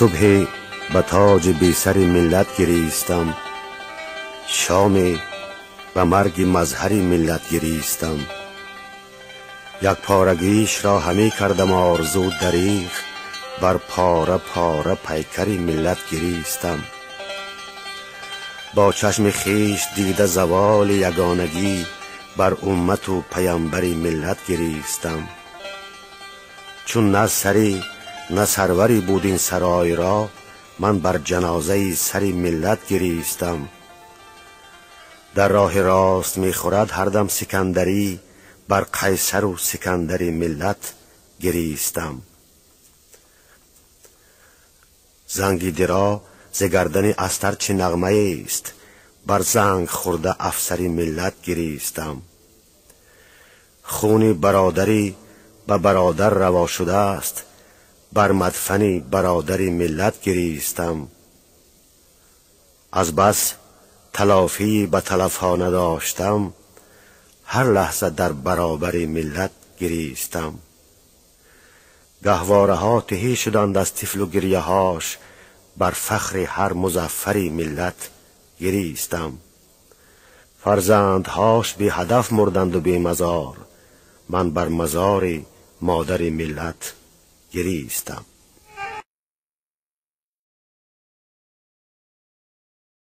Субҳе ба тоҷи бесари миллат гиристам, шоме ба марги мазҳари миллат гиристам. Як порагишро ҳаме кардам орзу дариғ, бар пора пора пайкари миллат гиристам. Бо чашми хеш дида заволи ягонагӣ, бар уммату паямбари миллат гиристам. Чун на сари на сарвари буд ин сарой ро, ман бар ҷанозаи сари миллат гиристам. Дар роҳи рост мехӯрад ҳардам сикандарӣ, бар қайсару сикандари миллат гиристам. Занги диро зи гардани астар чӣ нағмаест, бар занг хӯрда афсари миллат гиристам. Хуни бародарӣ ба бародар раво шудааст, бар мадфани бародари миллат гиристам. Аз бас талофӣ ба талафхона доштам, ҳар лаҳза дар баробари миллат гиристам. Гаҳвораҳо тиҳӣ шуданд аз тифлу гирьяҳош, бар фахри ҳар музаффари миллат гиристам. Фарзандҳош беҳадаф мурданду бемазор, ман бар мазори модари миллат гиристам.